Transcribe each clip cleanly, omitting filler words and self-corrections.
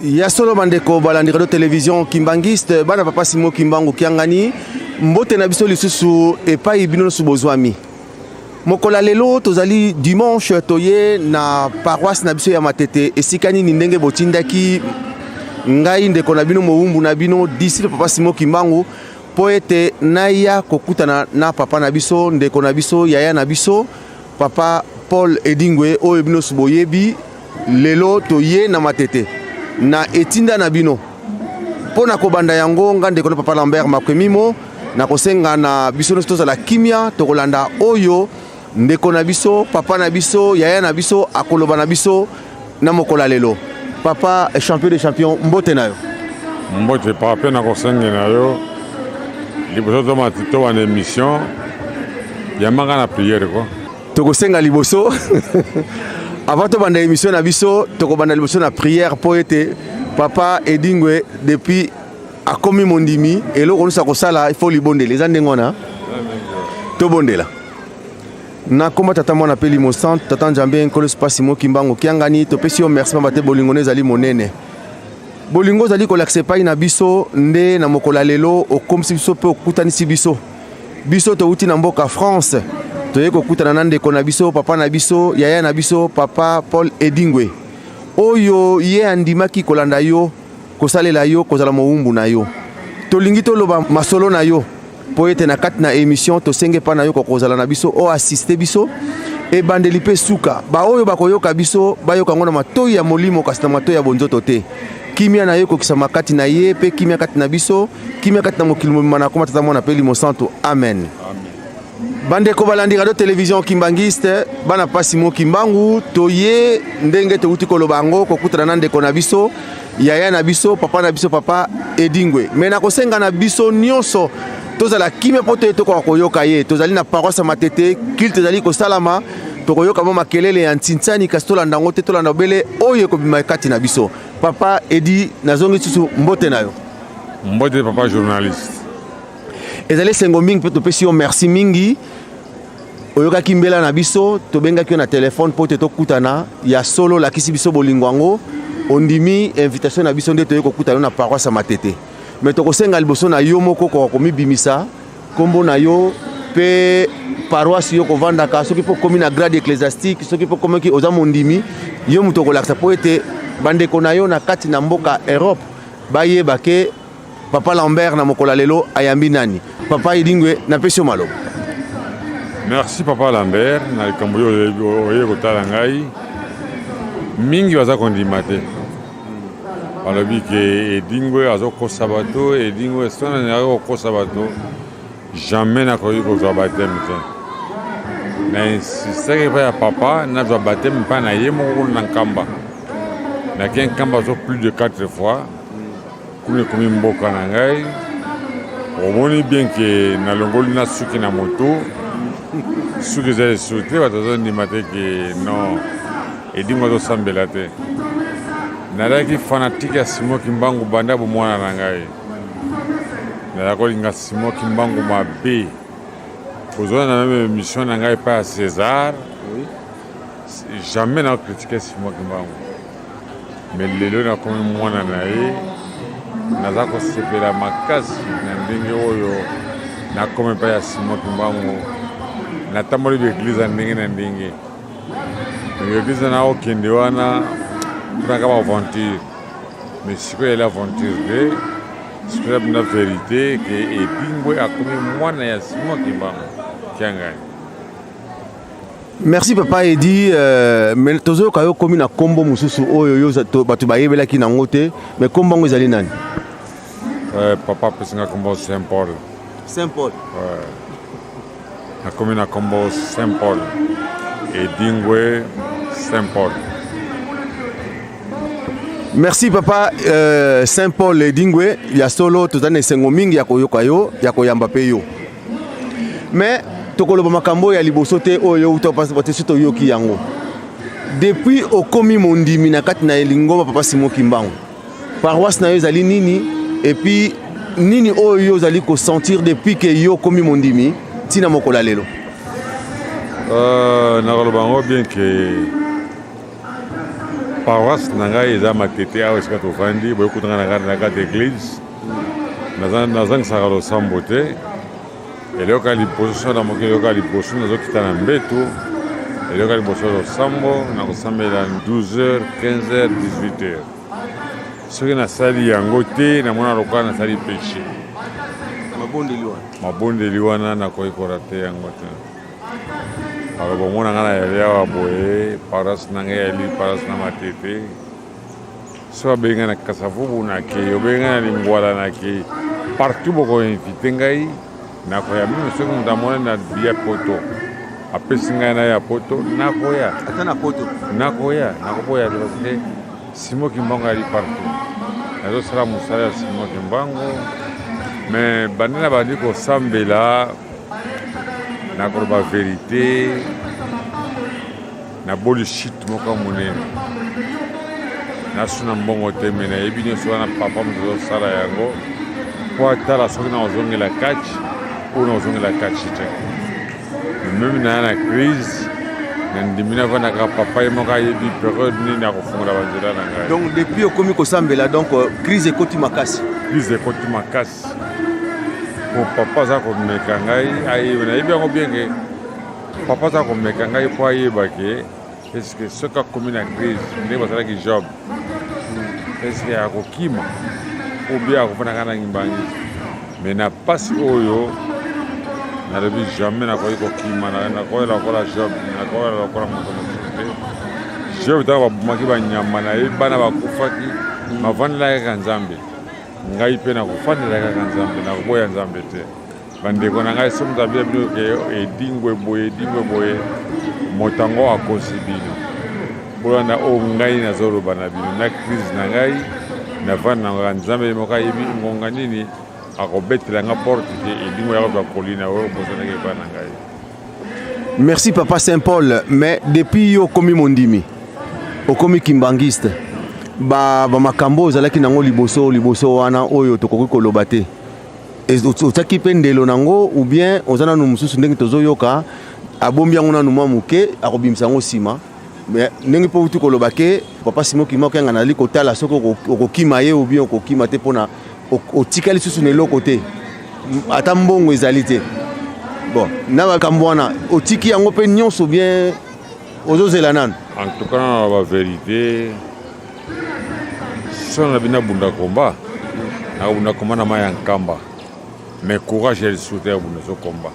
Ya solo bandeko balandi radio television kimbanguiste, bana papa Simon Kimbangu Kiangani, mbote na biso lisusu epai bino nyonso bozwami. Mokolo ya lelo tozali dimanche, toye na paroisse na biso ya Matete, esika nini ndenge botindaki ngai ndeko na bino mowumbu na bino disciple papa Simon Kimbangu mpo ete naya kokutana na papa na biso, ndeko na biso, yaya na biso papa Paul Edingwe oyo bino nyonso boyebi. Lelo toye na Matete na etinda na bino mpo na kobanda yango. Nga ndeko na papa Lambert Makwemimo nakosenga na biso nyonso tozala kimia, tokolanda oyo ndeko na biso, papa na biso, yaya na biso akoloba na biso na mokolo ya lelo. Papa champion de champion, mbote na yo. Mbote papa, mpe nakosenge na yo liboso tobanda émission yambanga na prière ko. Tokosenga liboso avant tobanda émission na biso, tokobanda liboso na prière mpo ete papa Edingwe depuis akomi mondimi, eloko nyonso akosala il faut libondela. Eza ndenge wana, tobondela na komba Tata, Mwana mpe Limo Santu. Tata Nzambe, Nkolo Spasi Moki Mbango Kiangani, topesi yo merci pamba te bolingo no ezali monene. Bolingo ozali kolakisa epai na biso nde na mokolo ya lelo okomisi biso mpe okutanisi biso. Biso towuti na mboka France, toye kokutana na ndeko na biso, papa na biso, yaya na biso, papa Paul Edingwe, oyo ye andimaki kolanda yo, kosalela yo, kozala mowumbu na yo. Tolingi toloba masolo na yo mpo ete na kati na émission tosenge epai na yo kokozala na biso, o assiste biso ebandeli mpe suka. Baoyo bakoyoka biso bayoka yango na matoi ya molimo, kasi na matoi ya bonzoto te. Kimia na yo ekokisama kati na ye, mpe kimia kati na biso, kimia kati na mokili mobimba. Na koma Tata, Mwana mpe Limo Santu, amen. Bandeko balandi radio television kimbanguiste, bana pasi mo Kimbangu, toye ndenge towuti koloba yango kokutana na ndeko na biso, yaya na biso, papa na biso, papa Edingwe. Me nakosenga na biso nyonso tozala kimia mpo toye tokoka koyoka ye. Tozali na paroisse ya Matete, culte ezali kosalama, tokoyoka mwa makelele ya ntintsani, kasi tolanda yango te, tolanda obele oyo ekobima kati na biso. Papa Edi, nazongi lisusu mbote na yo. Mbote papa journaliste. Ezali esengo mingi mpe topesi yo merci mingi. Oyokaki mbela na biso, tobengaki yo na telefone mpo te tokutana. Ya solo olakisi biso bolingo yango, ondimi invitation na biso nde toye kokutana yo na paroisse ya Matete. Me tokosenga liboso na yo moko koka komibimisa nkombo na yo mpe paroisse yo kovandaka, soki mpo okomi na grade ecclésiastique, soki mpo okomaki oza mondimi, yo moto okolakisa mpo ete bandeko na yo na kati na mboka Europe bayeba ke papa Lambert na mokolo ya lelo ayambi nani. Papa Edingwe, napesi yo maloba. Merci papa Lambert na likambo oyo oye kotala ngai. Mingi baza kondima te, balobi ke Edingwe azokosa bato. Edingwe soki nalingaki kokosa bato, jamais nakoki kozwa baptême te. Na insistaki epai ya papa nazwa baptême mpa na ye moko kuna na Nkamba. Nake Nkamba zo plus de 4 fois, kuna ekomi mboka na ngai. Omoni bien ke nalongoli na suki na moto, suki eza lisusu te, bato bazondima te ke non, Edingwe azosambela te. Nazalaki fanatique ya Simon Kimbangu banda bomwana na ngai. Nazalaki kolinga Simon Kimbangu mabe. Kozwa na meme émission na ngai epai ya César, jamais na critiquer Simon Kimbangu. Mais lelo nakomi mwana na ye, naza kosepela makasi na ndenge oyo nakomi epai ya Simon Kimbangu. Natamboli ba église ya ndenge na ndenge. Église na okende wana mponaka ba aventure, mais sikoyo eyali aventure te, sikoyo na vérité ke Edingwe akomi mwana ya Simon Kimbangu Kiangani. Merci papa Edi. Mais tozoyoka yo komi na kombo mosusu oyo yo bato bayebelaki nango te, mais kombo yango ezali nani? Papa apesinga kombo Saint Paul. Saint Paul. Ouais. Nakomi na kombo Saint Paul Edingwe Saint Paul. Merci papa Saint Paul Edingwe. Ya solo tozali na esengo mingi ya koyoka yo, ya koyamba mpe yo. Mais tokoloba makambo ya liboso te oyo uta te so toyoki yango. Depuis okomi mondimi na kati na lingomba papa Simon Kimbangu, paroisse na yo ezali nini, et puis nini oyo yo ozali kosentir depuis ke yo okomi mondimi ntina mokolo ya lelo? Nakoloba yango bien ke Paroisse na ngai eza Matete awa esika tovandi, boye kuta ngai na kati ya eglise. Nazangisaka losambo te. Eloko ya liboso so namoki, eloko ya liboso nazokita na mbeto, eloko ya liboso losambo, nakosambela 12h, 15h, 18h. Soki nasali yango te, namona lokola nasali peche. Mabondeli wana, mabondeli wana nakoki korate yango te. Alors bomona ngai nayali awa boye, paroisse na ngai yali paroisse na Matete. Soki babengi ngai na Kasavubu nakei, obengi ngai na Lingwala nakei, partout bokoinvite ngai nakoya. Meme soki moto amoni na biya poto apesi ngai na ya poto, nakoya. Ata na poto nakoya, nakoboya te parce que Simon Kimbangu ayali partout. Nazosala mosala ya Simon Kimbangu, mais banda na bandi kosambela, nakoloba verite, naboli shite moko ya monene, nasuna mbongo te, me nayebi nyonso wana papa moto azosala yango mpo atala soki nakozongela catch oyo nakozongela catch te. Meme naya na crise, nandimi navandaka, papa ye moko ayebi periode nini akofungola banzela na ngai. Donc depuis okomi kosambela, donc crise ekoti makasi? Crise ekoti makasi po papa aza komeka ngai ayeba. Nayebi yango bien ke papa aza komeka ngai mpo ayeba ke est-ce soki akomi na crise ndenge basalaki Job, est-ce akokima ou bien akofandaka na ngimbangi. Mais na pasi oyo nalobi, jamais nakoki kokima, nakoyela lokola Job, nakoyela lokola moto mosusu te. Job, ntango babomaki banyama na ye, bana bakufaki, bavandelaki kaka Nzambe. Ngai mpe nakofandela kaka Nzambe, nakoboya Nzambe te. Bandeko na ngai, soki moto abila bino ke Edingwe boye, Edingwe boye, moto yango akosi bino. Bolanda oyo ngai nazoloba na bino. Na crise na ngai navanda na kaka Nzambe, ye moko ayebi ngonga nini akobetela nga porte ke Edingwe ya kozwa koli na oyo bosanaki epai na ngai. Merci papa Saint Paul, mais depuis yo okomi mondimi, okomi kimbangiste, ba bamakambo oyo ozalaki nango liboso liboso wana oyo tokoki koloba te, otiaki mpe ndelo nango ou bien oza nanu mosusu ndenge tozoyoka abombi yango nanu mwa moke, akobimisa yango nsima? Mais ndenge mpo uti koloba ke papa Simon Kimbangu Kiangani azali kotala soki okokima ye ou bien okokima te, mpona otikali lisusu na eloko te, ata mbongo ezali te. Bon, na makambo wana otiki yango mpe nyonso bien, ozozela nanu? En tout cas, na bavérité, so na bino abunda komba, nakobunda komba na mai ya Nkamba, mais courage ya lisusu te ya kobunda so komba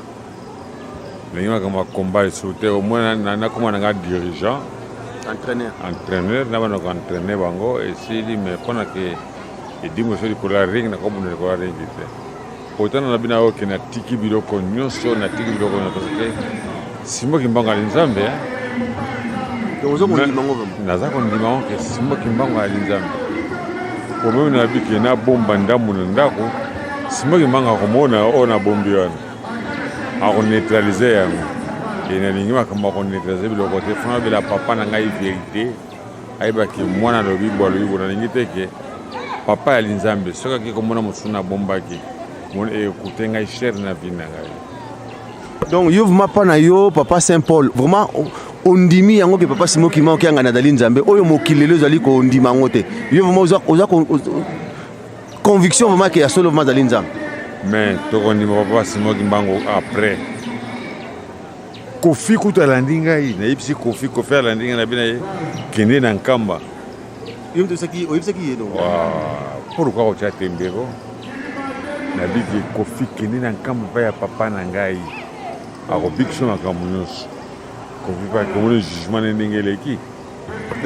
ndenge makambo ya komba lisusu te. Au moins nakoma na nga dirigeant. Entraîneur. Entraîneur, na bana koentraîne bango, esili. Mais mpona ke Edingwe so likolo ya ring, nakobunda likolo ya ring te. Pourtant na bino ayoke, natiki biloko nyonso, natiki biloko nyonso parce que Simon Kimbangu ali Nzambe. Oza kondima yango vraiment? Naza kondima yango ke Simon Kimbangu ali Nzambe. Po meme nayebi ke nabomba ndambo na ndako, Simon Kimbangu akomona oyo nabombi wana, akoneutralize yango. E nalingi makambo akoneutralize biloko te. Fona bela papa na ngai vérité, ayebaki mwana alobi bo, alobi bo. Nalingi te ke papa yali Nzambe, soki ake komona mosusu nabombaki, ekute ngai cher na vie na ngai. Donc yo vraiment, mpa na yo papa Saint Paul, vraiment ondimi yango ke papa Simon Kimbangu Kiangani azali Nzambe oyo mokili lelo ezali kondima yango te? Yo vraiment oza conviction vraiment ke ya solo vraiment azali Nzambe? Mais tokondima papa Simon Kimbangu après. Kofi kutu alandi ngai, nayebisi Kofi, Kofi alandi ngai, nabi na ye kende na Nkamba. Yo moto oyebisaki ye donc? Pourquoi kotia tembeko? Nabiki Kofi, kende na Nkamba epai ya papa na ngai, akobikisa makambo nyonso. Kofi mpe akomoni jugement ne ndenge eleki.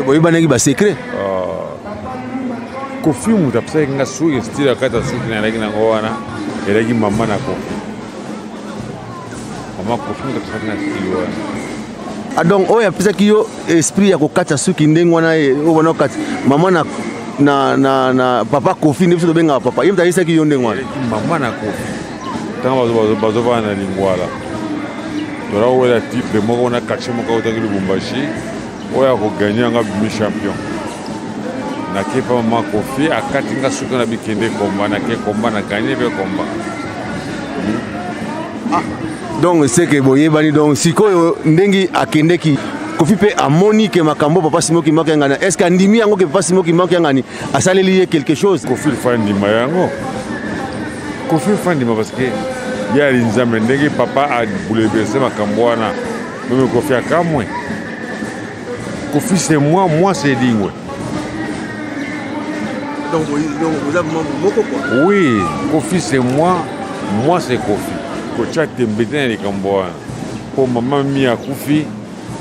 Boyebanaki basecret? Kofi moto apesaki nga suki, style ya kati ya suki nalaki nango wana elaki mama na Kofi. Mama Kofi moto apesaki nga style wana. Ah, donc oyo apesaki yo esprit ya kokata suki ndenge wana oyo wana okati, mama na papa Kofi, nde biso tobengaka papa, ye moto ayesaki yo ndenge wana? Mama na Kofi, ntango bazovanda na Lingwala, toza kowela titre moko na quartier moko autaki Lubumbashi, oyo akoganye yango abimi champion. Nake pa mama Kofi, akati nga suki na bikende komba, nake komba, na ganye mpe komba. Ah, donc seke boyebani. Donc sikoyo ndenge akendeki Kofi mpe amoni ke makambo papa Simon Kimbangu Kiangani, est ce que andimi yango ke papa Simon Kimbangu Kiangani asaleli ye quelque chose? Kofi il faut andima yango. Kofi il faut andima parce que ye ali Nzambe, ndenge papa abouleverse makambo wana, meme Kofi akamwe. Kofi c'est moi, moi c'est Edingwe. Donc vous avez moko quoi? Oui, Kofi c'est moi, moi c'est Kofi. Kotia tembe te na likambo wana. Mpo mama mi akufi,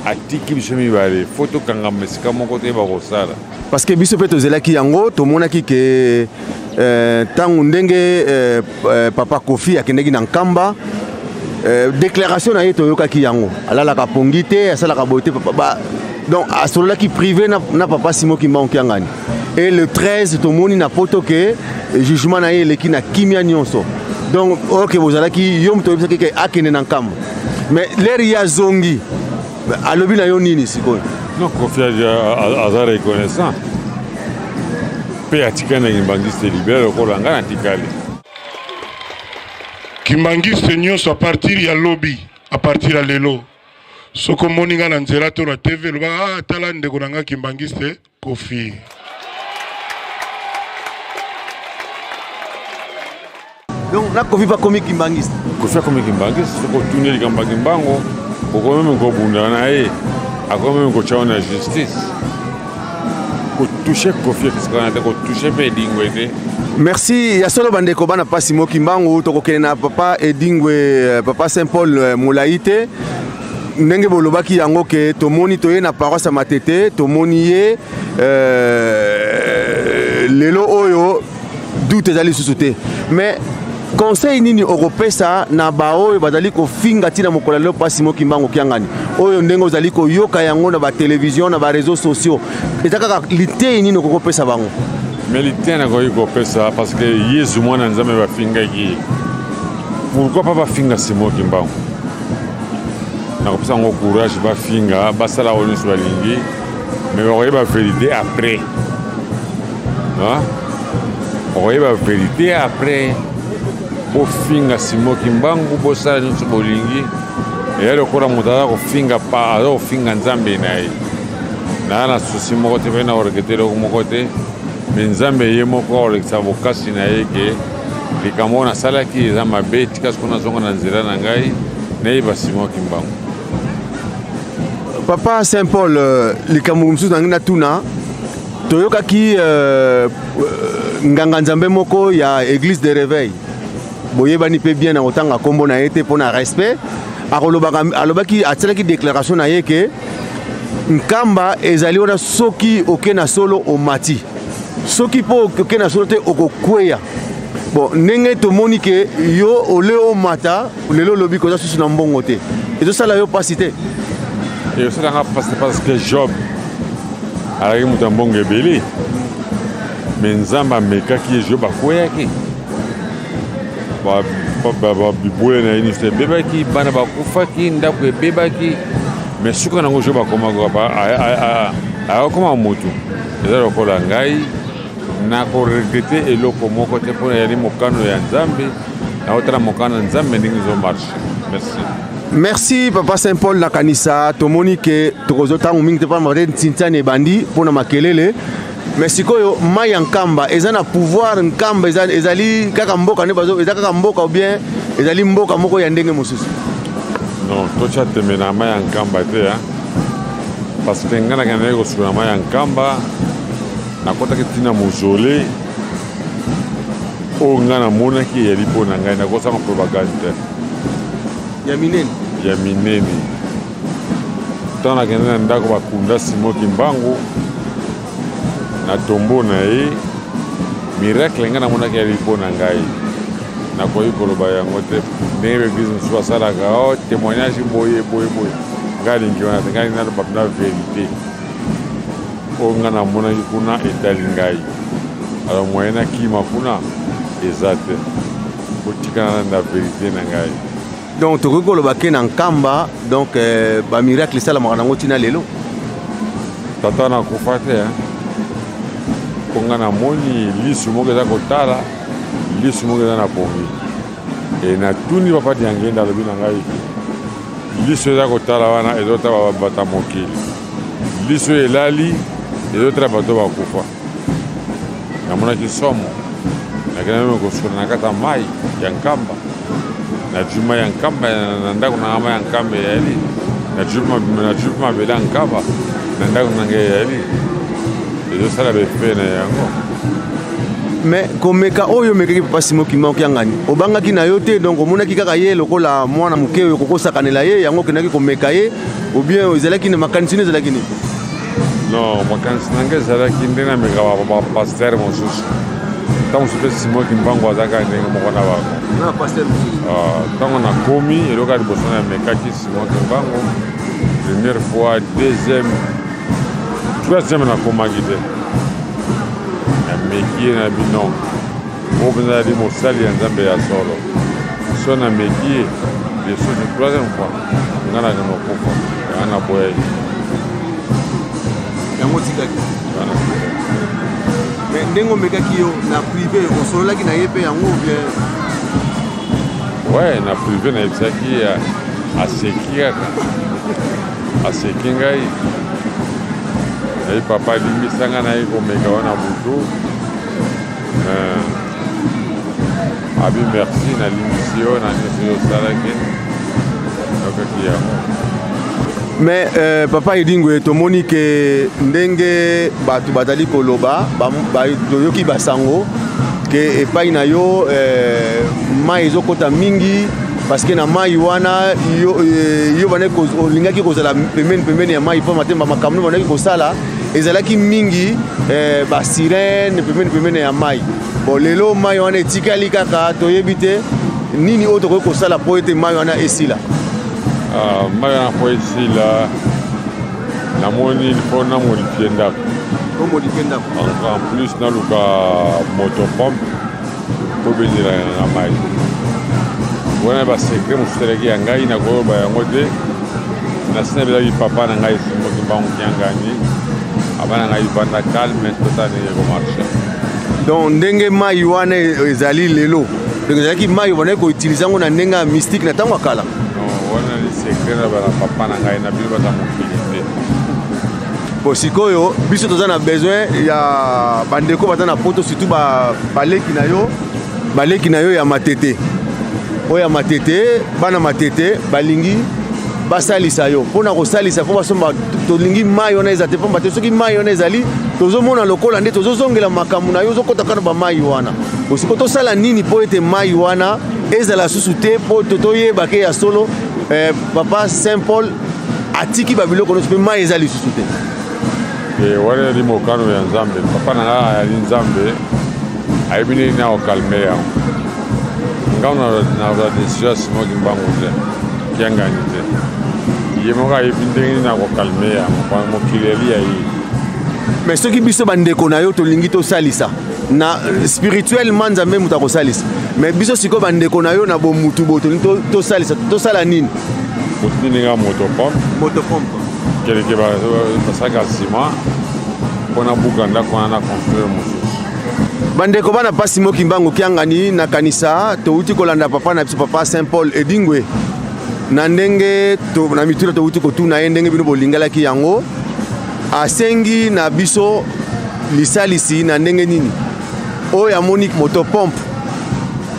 atiki biso mibale, fo tokangama esika moko toyeba kosala. Parce que biso mpe tozelaki yango, tomonaki ke ntango ndenge papa Kofi akendeki na Nkamba, déclaration na ye toyokaki yango, alalaka pongi te, asalaka boye te, papa, donc asololaki privé na papa Simon Kimbangu Kiangani. Et le 13 tomoni na poto ke jugement na ye eleki na kimia nyonso. Donc oyo bozalaki yo moto oyebisaki ke akende na Nkamba, mais l'heure ye azongi, alobi na yo nini sikoyo? Non, Kofi aza reconnaissant mpe atikali na kimbangiste libela lokola ngai natikali. Kimbangiste nyonso, à partir ya lobi, à partir ya lelo, soki omoni nga na nzela to na TV, lobaka: "Ah, tala ndeko na nga kimbangiste Kofi." Donc na Kofi bakomi kimbangiste? Kofi akomi kimbangiste. Soki otuni likambo ya Kimbango, okomi meme kobundana na ye, akomi meme kotya na justice. Kotouche Kofi esika wana te, kotouche mpe Edingwe te. Merci. Ya solo, bandeko bana pasi moki mbangu, tokokende na papa Edingwe, papa Saint Paul molai te. Ndenge bolobaki yango ke tomoni, toye na paroisse ya Matete, tomoni ye lelo oyo, doute ezali lisusu te. Mais conseil nini okopesa na baoyo bazali kofinga ntina mokolo ya lelo mpasi moki mbangu Kiangani, oyo ndenge ozali koyoka yango na batelevizio, na baréseaux sociaux, eza kaka litei nini okokopesa bango? Mais litei nakoki kopesa, parce que Yesu mwana Nzambe bafingaki ye, pourquoi pas bafinga Simon Kimbangu? Nakopesa yango courage, bafinga, basala oyo nyonso balingi, mais bakoyeba vérité après. Bakoyeba vérité après. Bofinga Simon Kimbangu, bosala nyonso bolingi, eya lokola moto aza kofinga pa aza kofinga Nzambe na ye. Naa na souci moko te mpe na koregretter eloko moko te, mais Nzambe ye moko akolekisa bokasi na ye ke likambo oyo nasalaki eza mabe, tika siko nazonga na nzela na ngai, nayeba Simon Kimbangu. Papa Saint Paul, likambo mosusu nangi natuna, toyokaki nganga nzambe moko ya église de réveil, boyebani mpe bien, na kotanga nkombo na ye te mpo na respect, akolobaka, alobaki, atialaki déclaration na ye ke Nkamba ezali wana, soki oke na solo omati, soki mpo oke na solo te okokweya. Bon, ndenge tomoni ke yo ole omata lelo, olobi koza susu na mbongo te, ezosala yo mpasi te? Ezosalanga mpasi parce que Job azalaki moto ya mbongo ebele, mais Nzambe amekaki ye, Job akweyaki, bibwele na ye nyonso ebebaki, bana bakufaki, ndako ebebaki, mais suka nango Job akomaka, akokoma motu. Eza lokola ngai, nakoregretter eloko moko te mpona yali mokano ya Nzambe. Nakotala mokano ya Nzambe ndenge ezomarche. Merci. Merci, papa Saint Paul. Nakanisa tomoni ke tokozwa ntango mingi te mpona te ntintiani ebandi mpona makelele. Mais sikoyo mai ya Nkamba eza na pouvoir? Nkamba ezali kaka mboka nde eza kaka mboka ou bien ezali mboka moko ya ndenge mosusu? Non, totya tembe na mai ya Nkamba te, parce que ngai nakendaki kosuka na mai ya Nkamba, nakɔtaki ntina mausolée oyo ngai namonaki eyali mpo na ngai, nakosanga propagande te. Ya minene? Ya minene. Ntango nakende na ndako bakunda Simon Kimbangu na tombeau na ye, miracle ngai namonaki yali mpo na ngai, nakoki koloba yango te. Ndenge baeglise mosusu basalaka o témoignage boye boye boye, ngai alingi wana te. Ngai alingi naloba na vérité oyo ngai namonaki kuna etali ngai. Alors moyen nakima kuna eza te, botikana na vérité na ngai. Donc tokoki koloba ke na Nkamba, donc bamiracle esalamaka nango ntina lelo? Tata nakufa te, mpo ngai namoni lisu moko eza kotala, lisu moko eza na pongi. E natuni papa Diangenda, alobi na ngai Liso eza kotala wana ezotala bato ya mokili, liso elali ezotala bato bakufa. Namonaki somo, nakendaki meme kosukola na kati ya mai ya Nkamba, najui mai ya Nkamba na ndako na nga, mai ya Nkamba eyali, najui mpe mabele ya Nkamba na ndako na ngai eyali, ezosala befe na yango. Mais komeka oyo omekaki papa Simon Kimbangu Kiangani, obangaki na yo te? Donc omonaki kaka ye lokola mwana moke oyo okokosakanela ye, yango okendaki komeka ye, ou bien ezalaki na makanisi nini, ezalaki nini? Non, makanisi na ngai ezalaki nde nameka bapasteur mosusu. Ntango mosusu mpe Simon Kimbangu aza kaka ndenge moko na bango. Na pasteur mosusu. Ntango nakomi, eloko ya liboso namekaki Simon Kimbangu première fois, deuxième, troisième nakomaki te. Nameki ye na bino oyo mpenza azali mosali ya Nzambe ya solo. So nameki ye lisusu troisième fois, ngai nakende kokufa. Yango naboyaki. Yango otikaki? Mais ndenge omekaki yo na privé, osololaki na ye mpe yango bien? Ouais, na privé nayebisaki ye, aseki kaka, aseki ngai. Nayi papa alimbisa ngai, nayi komeka wana butu. Abi merci, nalimbisi yo na nyonso oyo osalaki, nayokaki yango. Mais papa Edingwe, tomoni ke ndenge bato bazali koloba, toyoki basango ke epai na yo mai ezokota mingi, parce que na mai wana yo, yo bandaki olingaki kozala pembeni pembeni ya mai, mpo matemba makambo bandaki kosala ezalaki mingi basirene pembeni pembeni ya mai. Bon, lelo mai wana etikali kaka, toyebi te nini oyo tokoki kosala mpo ete mai wana esila. Mai wana mpo esila, namoni mpo na modifie ndako. Omodifie ndako. En plus naluka motopompe mpo ebendelaka na mai wana. Basecret mosusu elaki ya ngai, nakoyoba yango te. Nasi nabelaki papa na ngai Simon Kimbangu Kiangani, aba na ngai vanda calme, totala ndenge ekomarche. Donc ndenge mai wana ezali lelo, donc ezalaki mai bandaki koutilize yango na ndenge ya mystique na ntango ya kala? Non, wana ni secret na bana papa na ngai na bino baza mokili te. Bon, sikoyo biso toza na besoin ya bandeko baza na Poto, surtout baleki na yo, baleki na yo ya Matete, oyo ya Matete, bana Matete balingi basalisa yo mpona kosalisa mpo basomba. Tolingi mai wana eza te, pamba te soki mai wana ezali, tozomona lokola nde tozozongela makambo na yo, ozokɔta kaka na bamai wana. Osiko tosala nini mpo ete mai wana ezala susu te, mpo toyeba ke ya solo papa Saint Paul atiki babiloko nyonso mpe mai eza lisusu te? Wana ezali mokano ya Nzambe. Papa na ngai ayali Nzambe, ayebi ndenge nini akokalme yango. Ngai nazwa décision ya Simon Kimbangu te, Kiangani te. Ye moko ayebi ndenge nini akokalme yango, mokili eli ya ye. Mais soki biso bandeko na yo tolingi tosalisa na spirituellement, Nzambe moto akosalisa, mais biso sikoyo bandeko na yo na bomutu boye tolingi tosalisa, tosala nini? Botindi nga motopompe. Motopompe. Keleke basalaka nsima mpona buka ndako wana na construire mosusu. Bandeko bana pasi moki mbangu Kiangani, nakanisa touti kolanda papa na biso, papa Saint Paul Edingwe, na ndenge na mituna touti kotuna ye, ndenge bino bolingalaki yango. Asengi na biso lisalisi na ndenge nini oyo amoni motopompe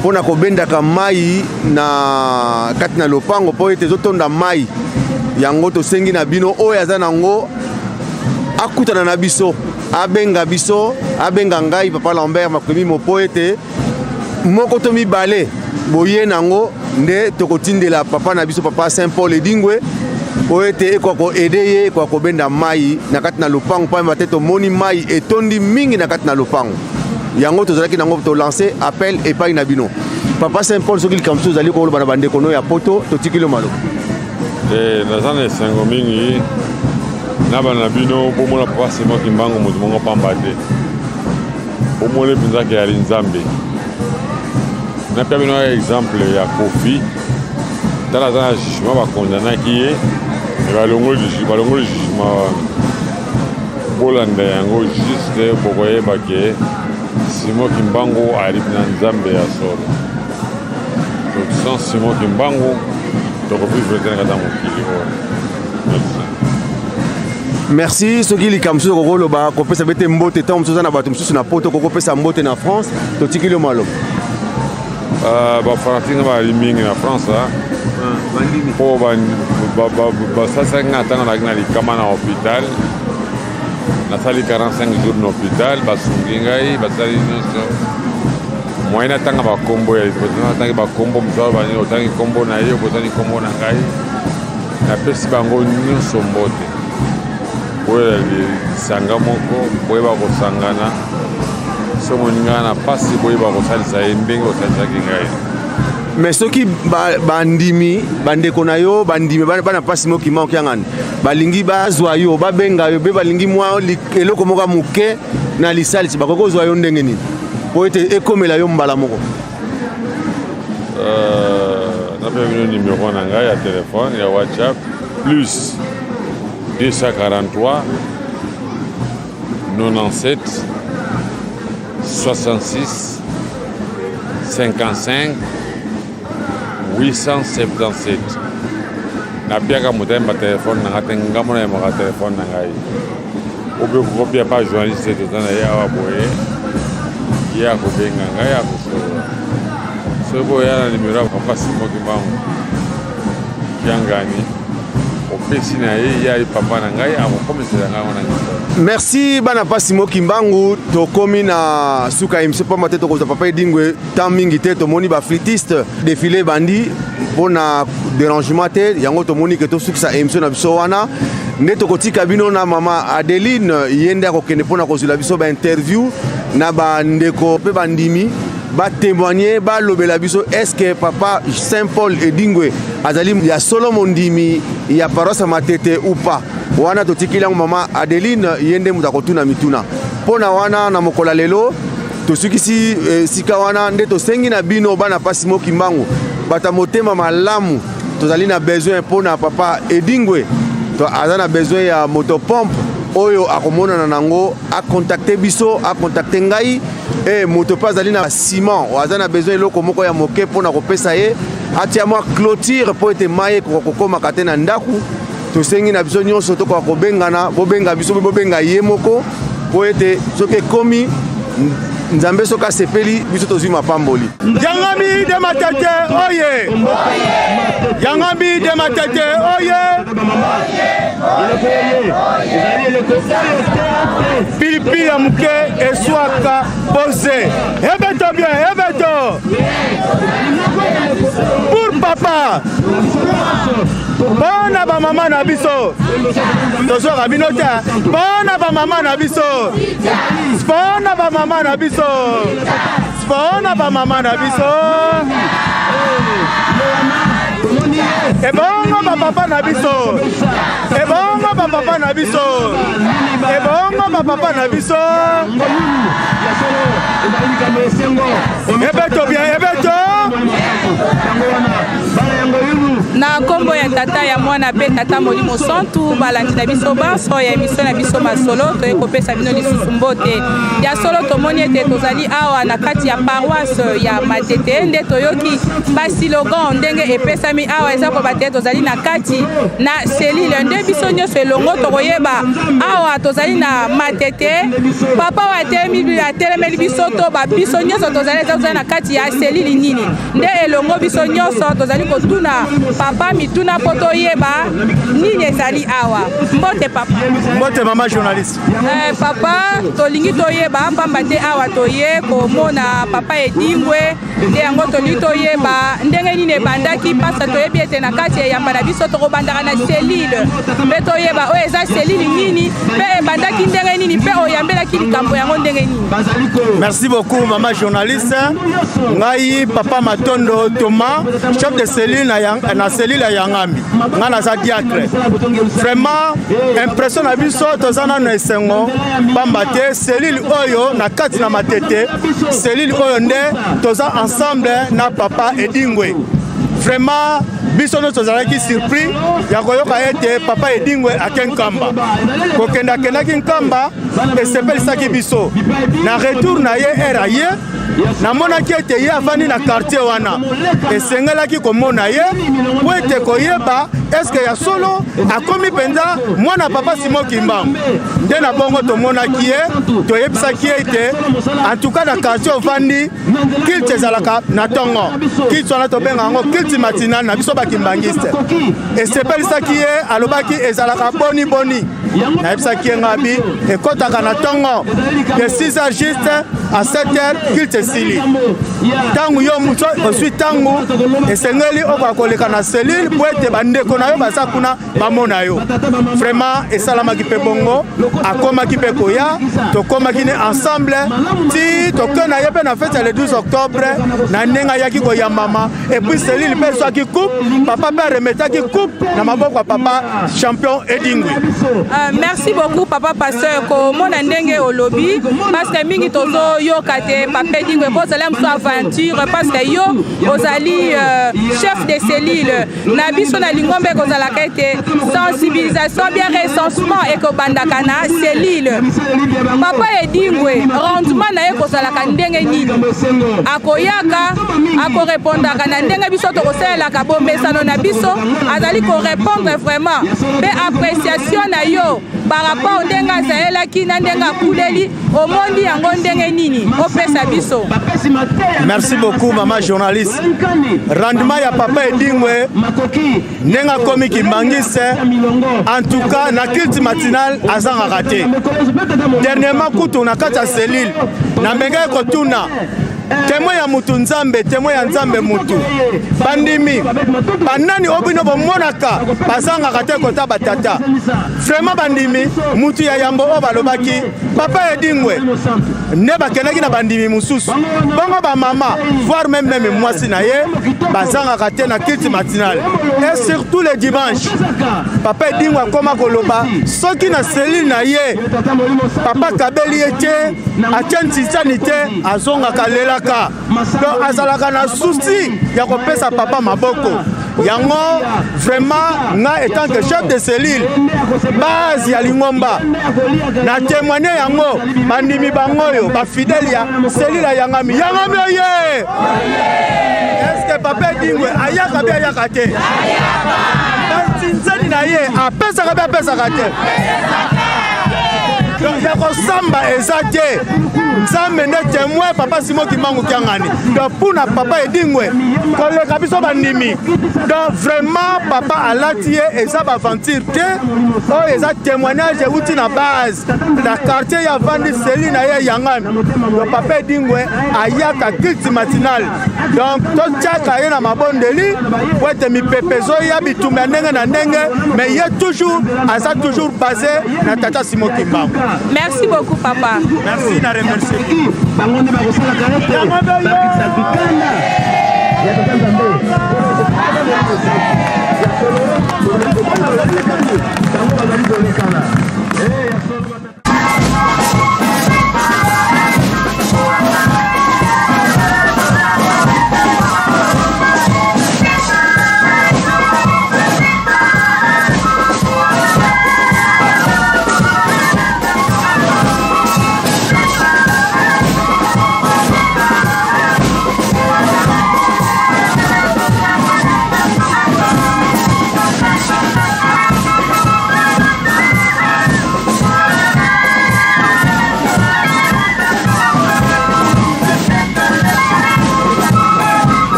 mpona kobendaka mai na kati na lopango, mpo ete ezotonda mai yango. Tosengi na bino, oyo aza nango akutana na biso, abenga biso, abenga ngai papa Lambert Makwemimo, mpo ete moko to mibale boye nango nde tokotindela papa na biso, papa Saint Paul Edingwe, po ete ekoka koaider ye, ekoka kobenda mai na kati na lopango, pamba te tomoni mai etondi mingi na kati na lopango. Yango tozalaki nango, tolance appel epai na bino. Papa Saint Paul, soki likambo mosusu ozali koloba na bandeko no ya Poto, totikili yo maloba. Te, naza na esengo mingi na bana na bino. Bomona papa Simon Kimbangu moto moko pamba te, bomoni mpenza ke yali Nzambe. Napia bino exemple ya Kofi. Tala, aza na jugement, bakondanaki ye, me balongoli jugement wana. Bolanda yango juste, bokoyeba ke Simon Kimbangu ayali na Nzambe ya solo. Donc sans Simon Kimbangu, Tokovivre te na kati ya mokili oyo. Merci. Merci. Soki likambo mosusu okoki koloba, kopesa bete mbote, ntango mosusu oza na bato mosusu na poto, okoki kopesa mbote na France, totikili yo maloba. Bafanatike nga bazali mingi na France, mpo basalisaki nga ntango nazalaki na likama na hôpital. Nasali 45 jours na hôpital, basungi ngai, basali nyonso moyen. Natanga bakombo ya natangi bakombo mosusu, banini, otangi kombo na ye, obotani kombo na ngai. Napesi bango nyonso mbote. Boyela lisanga moko, boyeba kosangana. So moninga na mpasi, boyeba kosalisa ye ndenge osalisaki ngai. Mais soki bandimi, bandeko na yo bandimi, bana mpasi mokima okiangani, balingi bazwa yo, babenga yo mpe balingi mwa eloko moko ya moke na lisalisi, bakoki kozwa yo ndenge nini po ete ekomela yo mbala moko? Napesa bino numéro na ngai ya telefone ya WhatsApp: plus 243 97 66 55 877. Napiaka moto ayemba telefone na ngai te, ngambo nayembaka telefone na ngai. Obe kokopia pa journaliste, toza na ye awa boye, ye akobenga ngai, akosolola. Soki boya na nimero ya papa Simon Kimbangu Kiangani, opesi na ye, ye ali papa na ngai, akokomisela ngai wana nyonso. Merci bana pasi moki mbangu. Tokomi na suka émission, pamba te tokozwa papa Edingwe temps mingi te. Tomoni baflûtiste, défilé ebandi. Mpona dérangement te, yango tomoni ke tosukisa émission na biso wana nde tokotika bino na mama Adeline. Ye nde akokende mpona kozwela biso bainterview na bandeko mpe bandimi, batémoigne, balobela biso est-ce papa Saint Paul Edingwe azali ya solo mondimi ya paroisse ya Matete ou pas. Wana totikili yango mama Adeline, ye nde moto akotuna mituna mpo na wana. Na mokolo ya lelo tosukisi esika wana nde tosengi na bino bana pasi moki mbangu, bato ya motema malamu. Tozali na besoin mpo na papa Edingwe, to aza na besoin ya motopompe oyo akomonana nango, acontacte biso, acontacte ngai. E moto mpe azali na ciment, aza na besoin eloko moko ya moke mpona kopesa ye atia mwa clôture mpo ete mai ekoka kokomaka te na ndako. Tosengi na biso nyonso tokoka kobengana, bobenga biso mpe bobenga ye moko, mpo ete soki ekomi Nzambe, soki asepeli, biso tozwi mapamboli. Yangami de Matete oye! Yangami de Matete oye! Pilipili ya moke eswaka pose. Ebeto bien, ebeto pour papa, mpona bamama na biso. Tozwaka bino te, mpona bamama na biso, mpona bamama na biso, mpona bamama na biso. Ebongo bapapa na biso, ebongo bapapa na biso, ebongo bapapa na biso. Ebeto bien, ebeto. Na nkombo ya Tata, ya Mwana mpe Tata Molimo Santu, balandi na biso banso ya émission na biso Masolo, toye kopesa bino lisusu mbote. Ya solo, tomoni ete tozali awa na kati ya paroisse ya Matete. Nde toyoki baslogan ndenge epesami awa, eza koba te tozali na kati na cellule. Nde biso nyonso elongo tokoyeba awa tozali na Matete. Papa oyo atelemi, atelemeli biso to babiso nyonso tozali, eza tozali na kati ya cellule nini? Nde elongo biso nyonso tozali kotuna papa mituna mpo toyeba nini ezali awa. Mbote papa. Mbote mama journaliste. Papa, tolingi toyeba, pamba te awa toye komona papa Edingwe, nde yango tolingi toyeba ndenge nini ebandaki. Mpasa toyebi ete na kati ya eyamba na biso tokobandaka na cellule, mpe toyeba oyo eza cellule nini, mpe ebandaki ndenge nini, mpe oyambelaki likambo yango ndenge nini. Merci beaucoup mama journaliste. Ngai papa Matondo Thomas, chef de cellule na cellule ya Yangambi. Ngai naza diacre. Vraiment impression na biso, toza nano esengo, pamba te cellule oyo na kati na Matete, cellule oyo nde toza ensemble na papa Edingwe. Vraiment biso nyonso tozalaki surpris ya koyoka ete papa Edingwe ake Nkamba. Kokende, akendaki Nkamba, esepelisaki biso. Na retour na ye, ere aye. Namonaki ete ye avandi na quartier wana, esengelaki komona ye mpo ete koyeba eske ya solo akomi mpenza mwana papa Simon Kimbangu. Nde na bongo tomonaki ye, toyebisaki ye ete en tout cas na quartier ovandi culte ezalaka na ntongo. Culte wana tobenga yango culte matinale na biso bakimbangiste. Esepelisaki ye, alobaki ezalaka boni boni. Nayebisaki ye ngabi ekɔtaka na ntongo de 6 heures juste à 7 heures culte esili. Ntango yo moto ozwi ntango esengeli okoka koleka na cellule mpo ete bandeko na yo baza kuna bamona yo. Vraiment esalamaki mpe bongo, akomaki mpe koya, tokomaki ne ensemble ti toke na ye mpe na fete ya le 12 octobre na ndenge ayaki koyambama. Et puis cellule mpe ezwaki coupe, papa mpe aremetaki coupe na maboko ya papa champion Edingwe. Merci beaucoup papa pasteur, komona ndenge olobi parce que mingi tozoyoka te papa Edingwe kozala mosu aventure parce que yo ozali chef de cellule na biso na lingomba, ekozalaka ete sensibilisation bien recensement ekobandaka na cellule. Papa Edingwe rendement na ye kozalaka ndenge nini? Akoyaka, akorepondaka na ndenge biso tokosalelaka bomesano na biso, azali korépondre vraiment? Mpe appréciation na yo par rapport ndenge azalelaki na ndenge akuleli, omoni yango ndenge nini? Opesa biso. Merci beaucoup mama journaliste. Rendement ya papa Edingwe ndenge akomi kimbangiste, en tout cas na culte matinal azangaka te. Dernièrement kutu na kati ya cellule namengaki kotuna témoin ya mutu Nzambe, témoin ya Nzambe mutu bandimi banani oyo bino bomonaka bazangaka te kota batata. Vraiment bandimi mutu ya yambo oyo balobaki papa Edingwe, nde bakendaki na bandimi mosusu bongo bamama, voire même même mwasi na ye bazangaka te na culte matinal et surtout le dimanche. Papa Edingwe akoma koloba soki na cellule na ye papa kabeli ye te, atie ntinsani te, azongaka alelaka. Donc azalaka na souci ya kopesa papa maboko. Yango vraiment nga étant que chef de cellule base ya lingomba na témoigne yango, bandimi bango oyo bafidèle ya cellule ya Yangami. Yangami oye! Est-ce papa Edingwe ayaka be ayaka te? Bantinzani na ye apesaka be apesaka te? Ya kosamba eza te, Nzambe nde témoin. Papa Simon Kimbangu Kiangani, donc mpuna papa Edingwe koleka biso bandimi. Donc vraiment papa alati ye, eza baaventure te, oyo eza témoignage euti na base na quartier ya vandi cellule na ye Yangani. Donc papa Edingwe ayaka culte matinal, donc totiaka ye na mabondeli po ete mipepe ezoya, bitumba ya ndenge na ndenge, mais ye toujours aza toujours basé na tata Simon Kimbangu. Merci beaucoup papa. Merci na remercier. Bango nde bakosalaka ete bakitisa kikanda ya tata Nzambe. Bango bazali kolekana.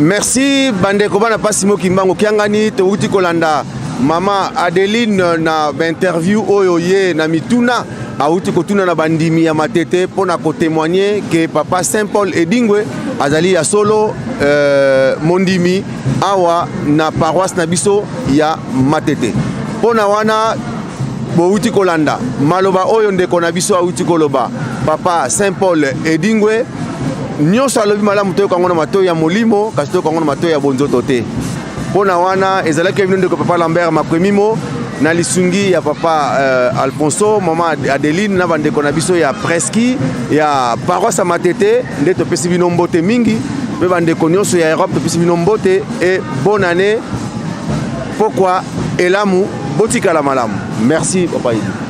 Merci bandeko bana pasi Mokimbango Kiangani. Touti kolanda mama Adeline na bainterview oyo ye na mituna awuti kotuna na bandimi ya Matete mpona kotémoigner ke papa Saint Paul Edingwe azali ya solo mondimi awa na paroisse na biso ya Matete. Mpona wana bowuti kolanda maloba oyo ndeko na biso awuti koloba, papa Saint Paul Edingwe nyonso alobi malamu, toyoka yango na matoi ya molimo, kasi toyoka yango na matoi ya bonzoto te. Mpo na wana ezalaki bino ndeko papa Lambert Makwemimo na lisungi ya papa Alfonso, mama Adeline na bandeko na biso ya preski ya paroisse ya Matete nde topesi bino mbote mingi, mpe bandeko nyonso ya Europe topesi bino mbote e bonne année, pokwa elamu. Botikala malamu. Merci papa Idi.